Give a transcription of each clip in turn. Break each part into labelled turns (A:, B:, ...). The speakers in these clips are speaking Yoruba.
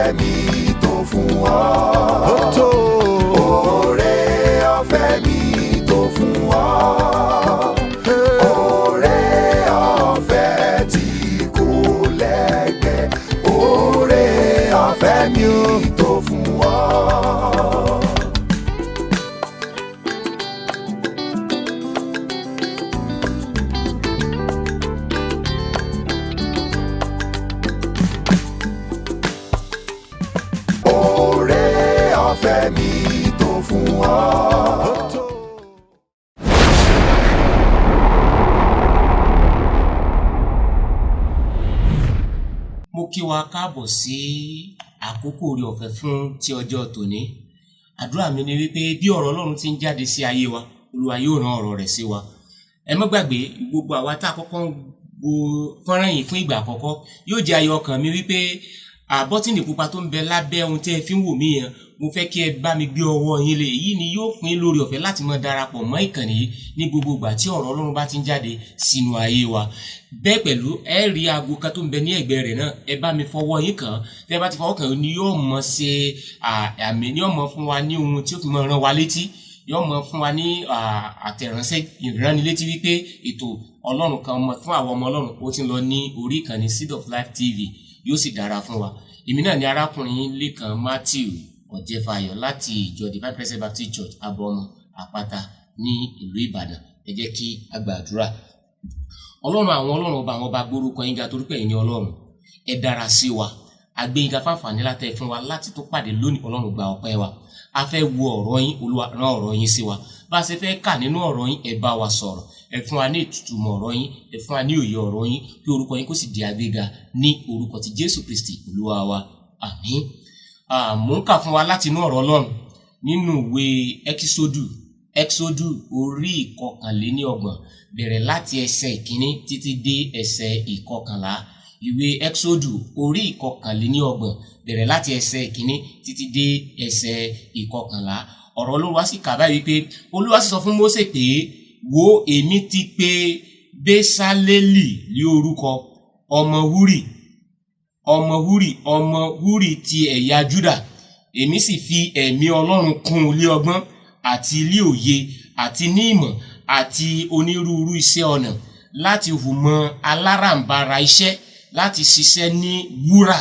A: Ọ̀fẹ́ mi tó fún ọ.
B: Ó tó.
A: Oore ọ̀fẹ́ mi tó fún ọ. Oore ọ̀fẹ́ tí kò lẹ́gbẹ́. Oore ọ̀fẹ́ mi tó fún ọ. Oore ọ̀fẹ́ mi tó fún ọ.
B: Ó tó.
C: Mo kí wa káàbọ̀ sí àkókò oore ọ̀fẹ́ fún ti ọjọ́ tòní. Àdúrà mi ni wípé bí ọ̀rọ̀ Ọlọ́run ti ń jáde sí ayé wa, Olúwa yóò rán ọ̀rọ̀ rẹ̀ sí wa. Ẹ má gbàgbé, gbogbo àwa tá a kọ́kọ́ ń wo fọ́nrán yìí fún ìgbà àkọ́kọ́, yóò jẹ́ ayọ̀ ọkàn mi wípé àbọ́tìnì pupa tó ń bẹ lábẹ́ ohun tẹ́ ẹ fi ń wò mí yẹn, mo fẹ́ kí ẹ bá mi gbé ọwọ́ yín lé. Èyí ni yóò fún yín lórí ọ̀fẹ́ láti máa darapọ̀ mọ́ ìkànnì yìí ní gbogbo ìgbà tí ọ̀rọ̀ Ọlọ́run bá ti ń jáde sínú ayé wa. Bẹ́ẹ̀ pẹ̀lú, ẹ rí aago kan tó ń bẹ ní ẹ̀gbẹ́ rẹ̀ náà, ẹ bá mi fọwọ́ yín kàn án. Tẹ́ ẹ bá ti fọwọ́ kàn án ni yóò mọ ṣe àmì, ni yóò mọ fún wa ní ohun tí ó fi mọ rán wa létí, yóò mọ fún wa ní àtẹ̀ránṣẹ́ ìránnilétí wípé ètò Ọlọ́run kan mọ fún àwọn ọmọ Ọlọ́run ó ti ń lọ ní orí ìkànnì Seed of Life TV. Yóò sì dára fún wa. Èmi náà ni arákùnrin Lékan Matthew Ọ̀jẹ̀fàyọ̀ láti ìjọ Divine Presence Baptist Church, Abọ́mọ Àpáta ní ìlú Ìbàdàn. Ẹ jẹ́ kí a gbàdúrà. Ọlọ́run àwọn ọlọ́run, ọba àwọn ọba, gbórúkọ yín ga torí pé ẹ̀yin ni Ọlọ́run. Ẹ dára sí wa. Àgbéyìnká fáfàní látẹ fún wa láti tó pàdé lónìí. Ọlọ́run, gba ọpẹ́ wa. A fẹ́ wo ọ̀rọ̀ yín. Olúwa, rán ọ̀rọ̀ yín sí wa. Bá a ṣe fẹ́ kà nínú ọ̀rọ̀ yín, ẹ bá wa sọ̀rọ̀, ẹ fún wa ní ìtumọ̀ ọ̀rọ̀ yín, ẹ fún wa ní òye ọ̀rọ̀ yín, kí orúkọ yín kó sì di àgbéga ní orúkọ ti Jésù Kristi Olúwa wa. Àmín. Mò ń kà fún wa láti inú ọ̀rọ̀ Ọlọ́run nínú ìwé Ẹ́kísódù, Ẹ́kísódù orí 31, bẹ̀rẹ̀ láti ẹsẹ̀ 1 títí dé ẹsẹ̀ 11. Ìwé Ẹ́kísódù orí 31, bẹ̀rẹ̀ láti ẹsẹ̀ 1 títí dé ẹsẹ̀ 11. Ọ̀rọ̀ Olúwa sì kà báyìí wípé, Olúwa sì sọ fún Mósè pé, "Wo, èmi ti pe Bésálélì ní orúkọ, ọmọ Húrì, ọmọ Húrì, ọmọ Húrì ti ẹ̀yà Júdà. Èmi sì fi ẹ̀mí Ọlọ́run kún un lé ọgbọ́n àti ilé òye àti ní ìmọ̀ àti onírúurú iṣẹ́ ọnà, láti hùmọ̀ aláràǹbarà iṣẹ́, láti ṣiṣẹ́ ní wúrà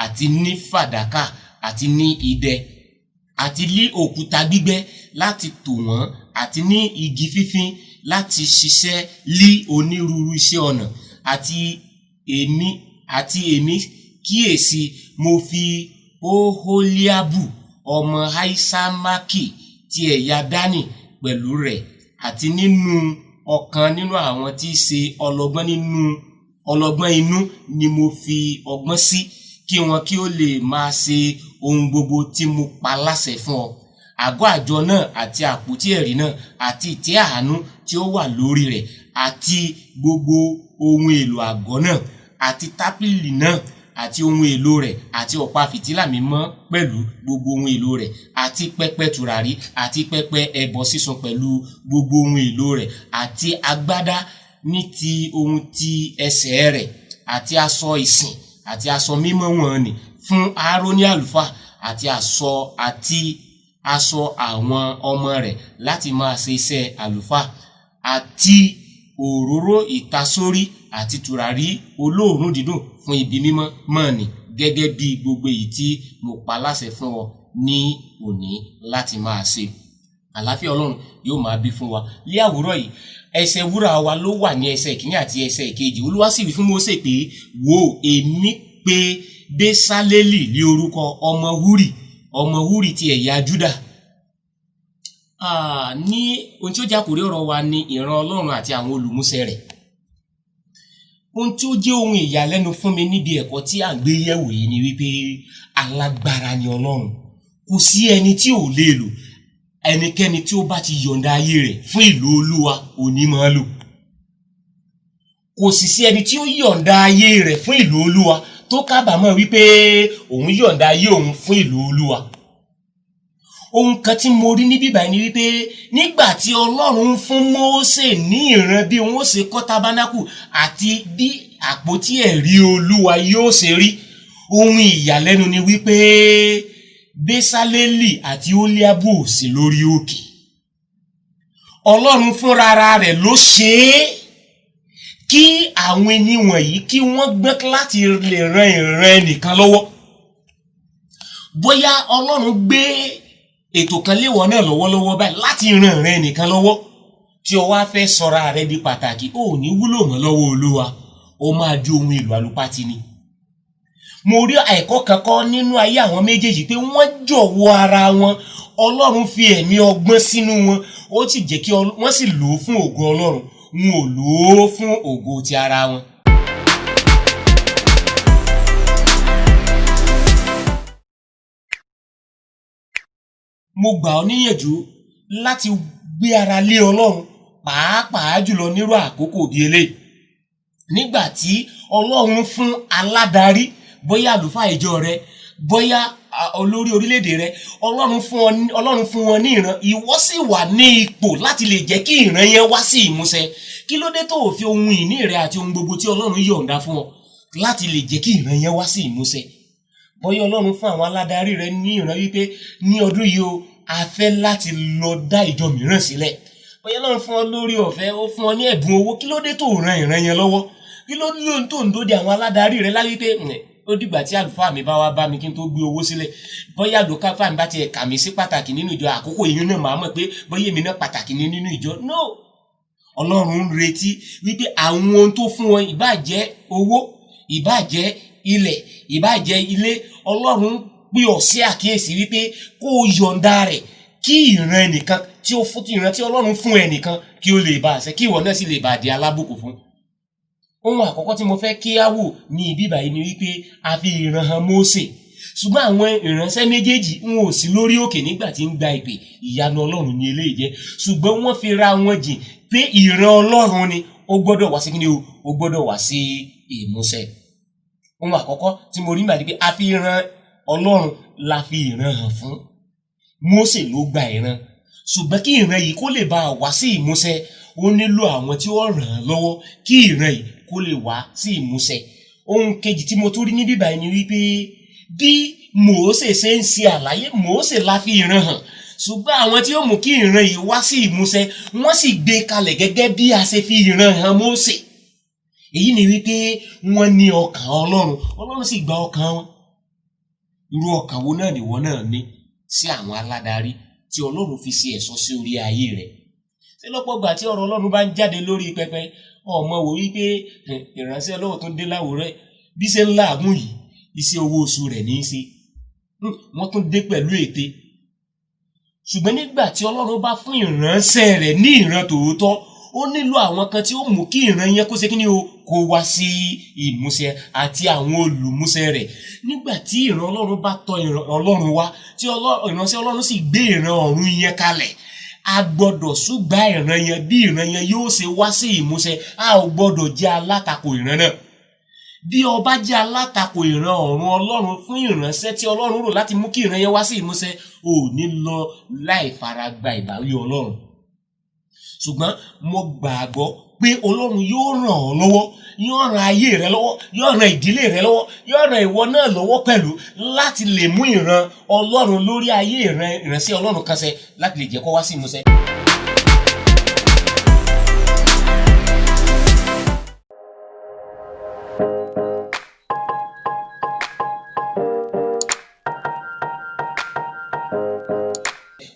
C: àti ní fàdákà àti ní idẹ àti ní òkúta gbígbẹ́ láti tò wọ́n àti ní igi fífín, láti ṣiṣẹ́ lí onírúurú iṣẹ́ ọnà. Àti èmi, kíyèsí, mo fi Oholiabu ọmọ Ahisamaki ti ẹ̀yà Dani pẹ̀lú rẹ̀, àti nínú ọ̀kan nínú àwọn tí í ṣe ọlọ́gbọ́n nínú ọlọ́gbọ́n inú ni mo fi ọgbọ́n sí, kí wọn kí ó lè máa ṣe ohun gbogbo tí mo pa láṣẹ fún ọ: àgọ́ àjọ náà àti àpótí ẹ̀rí náà àti ìtẹ́ àánú tí ó wà lórí rẹ̀ àti gbogbo ohun èlò àgọ́ náà àti tábìlì náà àti ohun èlò rẹ̀ àti ọ̀pá fìtílà mímọ́ pẹ̀lú gbogbo ohun èlò rẹ̀ àti pẹpẹ tùràrí àti pẹpẹ ẹbọ sísun pẹ̀lú gbogbo ohun èlò rẹ̀ àti agbádá ní ti ohun ti ẹsẹ̀ rẹ̀ àti aṣọ ìsìn àti aṣọ mímọ́ wọ̀nnì fún Áárónì àlùfáà àti aṣọ àwọn ọmọ rẹ̀ láti máa ṣe iṣẹ́ àlùfáà, àti òróró ìtasórí àti tùràrí olóòórùn dídùn fún ibi mímọ́ mọ́ọ̀nì, gẹ́gẹ́ bí gbogbo èyí tí mo pa láṣẹ fún ọ ní òní láti máa ṣe." Àlàáfíà Ọlọ́run yóò máa bí fún wa ní àwòrán yìí. Ẹsẹ̀ wúrà wa ló wà ní ẹsẹ̀ 1 àti ẹsẹ̀ 2. Olúwa sì wí fún Mósè pé, "Wo, èmi pè Bésálélì ní orúkọ, ọmọ Húrì, ọmọ Húrì ti ẹ̀yà Júdà." Ní ohun tí ó jẹ́ àkórí ọ̀rọ̀ wa ni ìran Ọlọ́run àti àwọn olùmúṣẹ rẹ̀. Ohun tí ó jẹ́ ohun ìyàlẹ́nu fún mi níbi ẹ̀kọ́ tí à ń gbé yẹ̀wò yìí ni wípé alágbára ni Ọlọ́run. Kò sí ẹni tí ò lè lò. Ẹnikẹ́ni tí ó bá ti yọ̀ǹda ayé rẹ̀ fún ìlò Olúwa òní máa lò. Kò sì sí ẹni tí ó yọ̀ǹda ayé rẹ̀ fún ìlò Olúwa tó kábàámọ̀ wípé òun yọ̀ǹda ayé òun fún ìlò Olúwa. Ohun kan tí mo rí níbí báyìí ni wípé nígbà tí Ọlọ́run ń fún Mósè ní ìran bí wọ́n ṣe kọ́ tábánákù àti bí àpótí ẹ̀rí Olúwa yóò ṣe rí, Ohun ìyàlẹ́nu ni wípé Bésálélì àti Oholiabu ò sí lórí òkè. Ọlọ́run fúnra rẹ̀ ló ṣe é kí àwọn ẹni wọ̀nyí kí wọ́n gbọ́n láti lè ran ìran ẹnìkan lọ́wọ́. Bóyá Ọlọ́run gbé ètò kan léwọ náà lọ́wọ́lọ́wọ́ báyìí láti ran ìran ẹnìkan lọ́wọ́, tí o wá fẹ́ sọra rẹ di pàtàkì, ó ní wúlò mọ́ lọ́wọ́ Olúwa, ó máa di ohun èlò àlùpàtì ni. Mo rí ẹ̀kọ́ kan kọ́ nínú ayé àwọn méjèèjì pé wọ́n jọ̀wọ́ ara wọn. Ọlọ́run fi ẹ̀mí ọgbọ́n sínú wọn, ó sì jẹ́ kí wọ́n sì lò ó fún ògo Ọlọ́run, wọn ò lò ó fún ògo ti ara wọn. Mo gbà ọ́ níyànjú láti gbé ara lé Ọlọ́run, pàápàá jùlọ nírú àkókò bíi eléyìí. Nígbà tí Ọlọ́run fún aládarí, bóyá àlùfáà ìjọ rẹ, bóyá olórí orílẹ̀-èdè rẹ, Ọlọ́run fún wọn ní ìran, ìwọ sì wà ní ipò láti lè jẹ́ kí ìran yẹn wá sí ìmúṣẹ. Kí ló dé tó o fi ohun ìní rẹ àti ohun gbogbo tí Ọlọ́run yọ̀ǹda fún ọ láti lè jẹ́ kí ìran yẹn wá sí ìmúṣẹ? Bóyá Ọlọ́run fún àwọn aládarí rẹ ní ìran wípé ní ọdún yìí o, a fẹ́ láti lọ dá ìjọ mìíràn sílẹ̀. Bóyá Ọlọ́run fún ọ lórí ọ̀fẹ́, ó fún ọ ní ẹ̀bùn owó, kí ló dé tó ran ìran yẹn lọ́wọ́? Kí ló dé tó ń dóde àwọn aládarí rẹ láyé pé ó dìgbà tí àlùfáà mi bá wá bá mi kí n tó gbé owó sílẹ̀? Bóyá àlùfáà mi bá tiẹ̀ kà mí sí pàtàkì nínú ìjọ, àkókò yìí náà màá mọ̀ pé bóyá èmi náà pàtàkì ní nínú ìjọ. No, Ọlọ́run ń retí wípé àwọn ohun tó fún wọn, ìbáà jẹ́ owó, ìbáà jẹ́ ilẹ̀, ìbáà jẹ́ ilé, Ọlọ́run pè ọ́ sí àkíyèsí wípé kó o yọ̀ǹda rẹ̀ kí ìran ẹnìkan tí ó fún, ìran tí Ọlọ́run fún ẹnìkan kí ó lè bá àṣẹ, kí ìwọ náà sì lè bá di alábùkún fún. Ohun àkọ́kọ́ tí mo fẹ́ kí á wò ní ibi báyìí ni wípé a fi ìran hàn Mósè, ṣùgbọ́n àwọn ìránṣẹ́ méjèèjì ń ò sí lórí òkè nígbà tí ń gba ìpè. Ìyanu Ọlọ́run ni eléyìí jẹ́, ṣùgbọ́n wọ́n fi ra wọn jìn pé ìran Ọlọ́run ni ó gbọ́dọ̀ wá sí kíni o, ó gbọ́dọ̀ wá sí ìmúṣẹ. Ohun àkọ́kọ́ tí mo rí nígbà tí pé a fi ìran Ọlọ́run la fi ìran hàn fún Mósè ló gba ìran, ṣùgbọ́n kí ìran yìí kó lè bá a wá sí ìmúṣẹ, ó nílò àwọn tí ó ràn án lọ́wọ́ kí ìran yìí kó lè wá sí ìmúṣẹ. Ohun kejì tí mo tún rí níbí báyìí ni wípé bí Mósè ṣe ń ṣe àlàyé, Mósè la fi ìran hàn, ṣùgbọ́n àwọn tí ó mú kí ìran yìí wá sí ìmúṣẹ, wọ́n sì gbé kalẹ̀ gẹ́gẹ́ bí a ṣe fi ìran hàn Mósè. Èyí ni wípé wọ́n ní ọkàn Ọlọ́run, Ọlọ́run sì gba ọkàn wọn. Irú ọkàn wo náà nìwọ náà ní sí àwọn aládarí tí Ọlọ́run fi ṣe ẹ̀ṣọ́ sí orí ayé rẹ̀? Ṣé lọ́pọ̀ ìgbà tí ọ̀rọ̀ Ọlọ́run bá ń jáde lórí pẹpẹ, ọmọ wò wípé ìránṣẹ́ Ọlọ́run tó ń dé láwùrẹ́ bí ṣe ń làágùn yìí, iṣẹ́ owó oṣù rẹ̀ ní í ṣe. Wọ́n tún dé pẹ̀lú ète. Ṣùgbọ́n nígbà tí Ọlọ́run bá fún ìránṣẹ́ rẹ̀ ní ìran tòótọ́, ó nílò àwọn kan tí ó mú kí ìran yẹn kó ṣe kí ni o, kó wá sí ìmúṣẹ àti àwọn olùmúṣẹ rẹ̀. Nígbà tí ìran Ọlọ́run bá tọ̀ ìran Ọlọ́run wá, tí ìránṣẹ́ Ọlọ́run sì gbé ìran ọ̀run yẹn kalẹ̀, a gbọ́dọ̀ ṣùgbà ìran yẹn bí ìran yẹn yóò ṣe wá sí ìmúṣẹ. A ò gbọ́dọ̀ jẹ́ alátakò ìran náà. Bí o bá jẹ́ alátakò ìran ọ̀run Ọlọ́run fún ìránṣẹ́ tí Ọlọ́run rò láti mú kí ìran yẹn wá sí ìmúṣẹ, ò ní lọ láì fara gba ìbáwí Ọlọ́run. Ṣùgbọ́n mo gbàgbọ́ pé Ọlọ́run yóò ràn ọ́ lọ́wọ́, yóò ràn ayé rẹ lọ́wọ́, yóò ràn ìdílé rẹ lọ́wọ́, yóò ràn ìwọ náà lọ́wọ́ pẹ̀lú láti lè mú ìran Ọlọ́run lórí ayé ìránṣẹ́ Ọlọ́run kan ṣẹ láti lè jẹ́ kó wá sí ìmúṣẹ.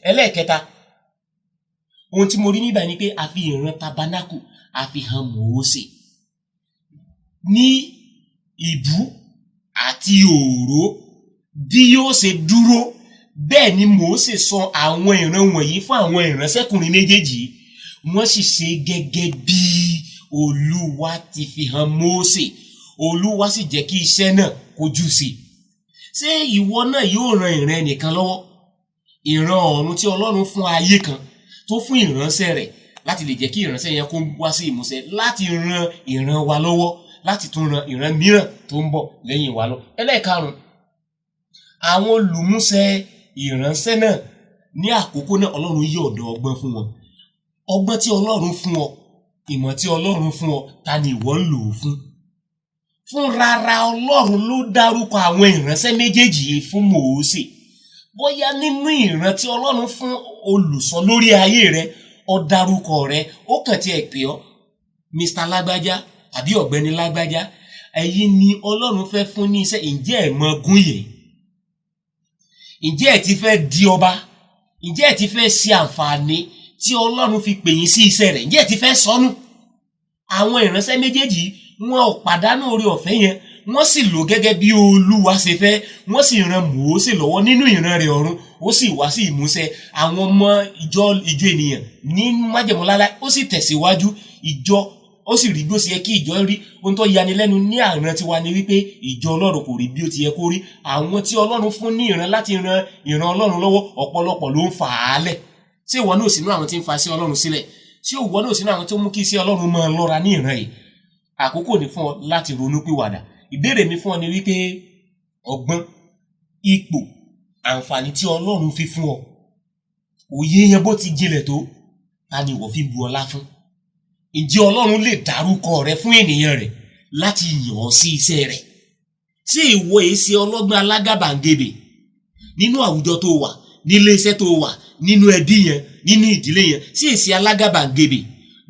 C: Ẹlẹ́ẹ̀kẹta, ohun tí mo rí níbà ni pé a fi ìran tabernacle a fi hàn Mósè ní ìbú àti òró bí yóò ṣe dúró. Bẹ́ẹ̀ ni Mósè sọ àwọn ìran wọ̀nyí fún àwọn ìránṣẹ́kùnrin méjèèjì, wọ́n sì ṣe gẹ́gẹ́ bí Olúwa ti fi hàn Mósè. Olúwa sì jẹ́ kí iṣẹ́ náà kojú sí i. Ṣé ìwọ náà yóò ran ìran ẹnìkan lọ́wọ́? Ìran ọ̀run tí Ọlọ́run fún ayé kan tó fún ìránṣẹ́ rẹ̀ láti lè jẹ́ kí ìránṣẹ́ yẹn kó wá sí ìmúṣẹ, láti ran ìran wa lọ́wọ́, láti tún ran ìran mìíràn tó ń bọ̀ lẹ́yìn wa lọ. Ẹlẹ́ẹ̀karùn-ún, àwọn olùmúṣẹ ìránṣẹ́ náà ní àkókò náà Ọlọ́run yọ̀ọ̀dọ̀ ọgbọ́n fún wọn. Ọgbọ́n tí Ọlọ́run fún ọ, ìmọ̀ tí Ọlọ́run fún ọ, ta ni ìwọ ń lò ó fún? Fúnrara Ọlọ́run ló dárúkọ àwọn ìránṣẹ́ méjèèjì yìí fún Mósè. Bóyá nínú ìran tí Ọlọ́run fún olùsọ lórí ayé rẹ, ó dárúkọ rẹ, ó kàn tiẹ̀ pè ọ́, Mr. Lágbájá àbí Ọ̀gbẹ́ni Lágbájá, ẹ̀yin ni Ọlọ́run fẹ́ fún ní iṣẹ́. Ǹjẹ́ ẹ̀ mọ gúnyè? Ǹjẹ́ ẹ̀ ti fẹ́ di ọba? Ǹjẹ́ ẹ̀ ti fẹ́ ṣe àǹfààní tí Ọlọ́run fi pè yín sí iṣẹ́ rẹ̀? Ǹjẹ́ ẹ̀ ti fẹ́ sọnù? Àwọn ìránṣẹ́ méjèèjì, wọn ò pàdánù oore ọ̀fẹ́ yẹn. Wọ́n sì lò gẹ́gẹ́ bí Olúwa ṣe fẹ́. Wọ́n sì ran Mósè lọ́wọ́ nínú ìran rẹ̀ ọ̀run, ó sì wá sí ìmúṣẹ. Àwọn ọmọ ìjọ ènìyàn ní májẹ̀mú láláí, ó sì tẹ̀síwájú. Ìjọ ó sì rí bí ó ṣe yẹ kí ìjọ rí. Ohun tó yani lẹ́nu ní àrùn tiwa ni wípé ìjọ Ọlọ́run kò rí bí ó ti yẹ kó rí. Àwọn tí Ọlọ́run fún ní ìran láti ran ìran Ọlọ́run lọ́wọ́, ọ̀pọ̀lọpọ̀ ló ń fà á lẹ̀. Ṣé ìwọ náà sínú àwọn tí ń fa sí Ọlọ́run sílẹ̀? Ṣé ìwọ náà sínú àwọn tó mú kí iṣẹ́ Ọlọ́run máa lọ́ra ní ìran yìí? Àkókò ní fún ọ láti ronú pìwàdà. Ìbéèrè mi fún ọ ni wípé ọgbọ́n, ipò, àǹfààní tí Ọlọ́run fi fún ọ, òye yẹn bó ti jinlẹ̀ tó, ta ni ìwọ fi ń bu ọlá fún? Ǹjẹ́ Ọlọ́run lè dárúkọ rẹ fún ènìyàn rẹ̀ láti yàn ọ́ sí iṣẹ́ rẹ̀? Ṣé ìwọ èé ṣe ọlọ́gbọ́n alágàbàǹgebè nínú àwùjọ tó wà, nílé iṣẹ́ tó wà, nínú ẹbí yẹn, nínú ìdílé yẹn? Ṣé èsì alágàbàǹgebè?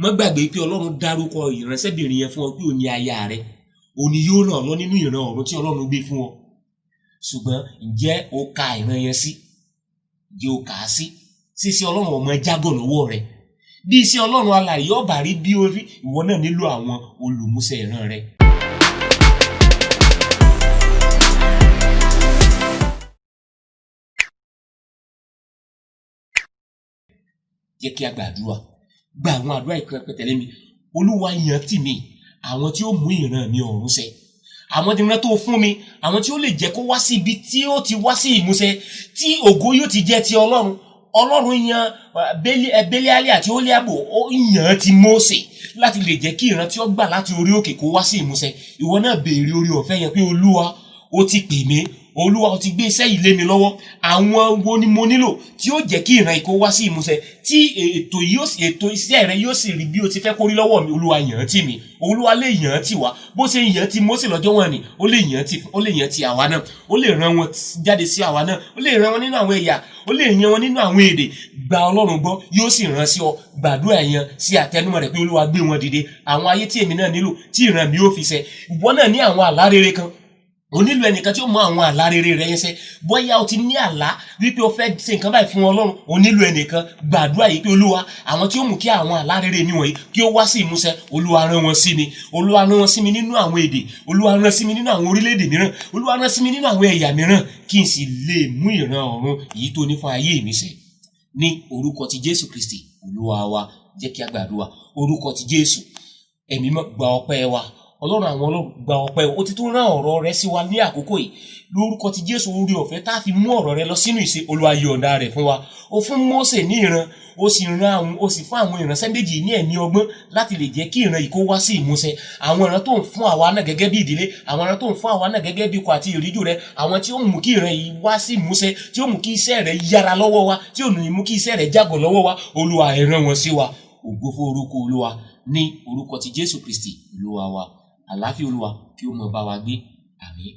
C: Má gbàgbé pé Ọlọ́run dárúkọ ìránṣẹ́bìnrin yẹn fún ọ pé òun ni aya rẹ, òun ni yóò ràn ọ́ lọ nínú ìran ọ̀run tí Ọlọ́run gbé fún ọ. Ṣùgbọ́n ǹjẹ́ o ka ìran yẹn sí? Ǹjẹ́ o kà á sí? Ṣíṣe Ọlọ́run ọmọ jágọ̀ lọ́wọ́ rẹ bí iṣẹ́ Ọlọ́run alààyè ọba rí bí orí, ìwọ náà nílò àwọn olùmúṣẹ ìran rẹ. Jẹ́ kí a gbàdúrà. Gba àwọn àdúrà ìkan tẹ̀lé mi. Olúwa, yàn tì mí àwọn tí ó mú ìran mi ọ̀run ṣẹ, àwọn ìran tó fún mi, àwọn tí ó lè jẹ́ kó wá sí ibi tí ó ti wá sí ìmúṣẹ, tí ògo yóò ti jẹ́ ti Ọlọ́run. Ọlọ́run yan Bélíálì àti Oliabo, ó yàn ti Mósè láti lè jẹ́ kí ìran tí ó gbà láti orí òkè kó wá sí ìmúṣẹ. Ìwọ náà béèrè orí ọ̀fẹ́ yẹn pé Olúwa, ó ti pè mí, Olúwa, ó ti gbé iṣẹ́ yìí lé mi lọ́wọ́, àwọn wo ni mo nílò tí ó jẹ́ kí ìran yìí kó wá sí ìmúṣẹ, tí ètò yóò sì ètò iṣẹ́ rẹ yóò sì rí bí o ti fẹ́ kó rí lọ́wọ́ mi? Olúwa, yàn án tì mí. Olúwa lè yàn án tì wá. Bó ṣe yàn án tì Mósè lọ́jọ́ wọn ni, ó lè yàn án tì àwa náà. Ó lè rán wọn jáde sí àwa náà, ó lè rán wọn nínú àwọn ẹ̀yà, ó lè yan wọn nínú àwọn èdè. Gba Ọlọ́run gbọ́, yóò sì rán sí ọ. Gbàdúrà yẹn sí àtẹnumọ́ rẹ̀ pé Olúwa, gbé wọn dìde, àwọn ayé tí èmi náà nílò tí ìran mi ó fi ṣẹ. Ìwọ náà ní àwọn àlá rere kan, o nílò ẹnìkan tí ó mọ àwọn àlá rere rẹ yẹn ṣẹ. Bóyá o ti ní àlá wípé o fẹ́ ṣe nǹkan báyìí fún Ọlọ́run, o nílò ẹnìkan. Gbàdúrà yìí pé Olúwa, àwọn tí ó mú kí àwọn àlá rere mi wọ̀nyí kí ó wá sí ìmúṣẹ, Olúwa, rán wọn sí mi. Olúwa, rán wọn sí mi nínú àwọn èdè. Olúwa, rán sí mi nínú àwọn orílẹ̀-èdè mìíràn. Olúwa, rán sí mi nínú àwọn ẹ̀yà mìíràn, kí n sì lè mú ìran ọ̀run èyí tó ní fún ayé mi ṣẹ, ní orúkọ ti Jésù Kristi Olúwa wa. Jẹ́ kí a gbàdúrà. Orúkọ ti Jésù. Ẹ̀mí mọ́, gba ọpẹ́ wa. Ọlọ́run àwọn Ọlọ́run, gba ọpẹ́. Ó ti tún rán ọ̀rọ̀ rẹ sí wa ní àkókò yìí. Lórúkọ ti Jésù, orí ọ̀fẹ́ tá a fi mú ọ̀rọ̀ rẹ lọ sínú ìṣe, Olúwa, yọ̀ǹda rẹ̀ fún wa. Ó fún Mósè ní ìran, ó sì ran àwọn, ó sì fún àwọn ìránṣẹ́ méjì ní ẹ̀mí ọgbọ́n láti lè jẹ́ kí ìran yìí kó wá sí ìmúṣẹ. Àwọn ìran tó ń fún àwa náà gẹ́gẹ́ bí ìdílé, àwọn ìran tó ń fún àwa náà gẹ́gẹ́ bí ikọ̀ àti ìríjú rẹ, àwọn tí ó mú kí ìran yìí wá sí ìmúṣẹ, tí ó mú kí iṣẹ́ rẹ yára lọ́wọ́ wa, tí ò ní mú kí iṣẹ́ rẹ jágọ̀ lọ́wọ́ wa, Olúwa, ẹ rán wọn sí wa. Ògo fún orúkọ Olúwa. Ní orúkọ ti Jésù Kristi Olúwa wa. Àlàáfíà Olúwa kí ó mọ bá wa gbé. Àmín.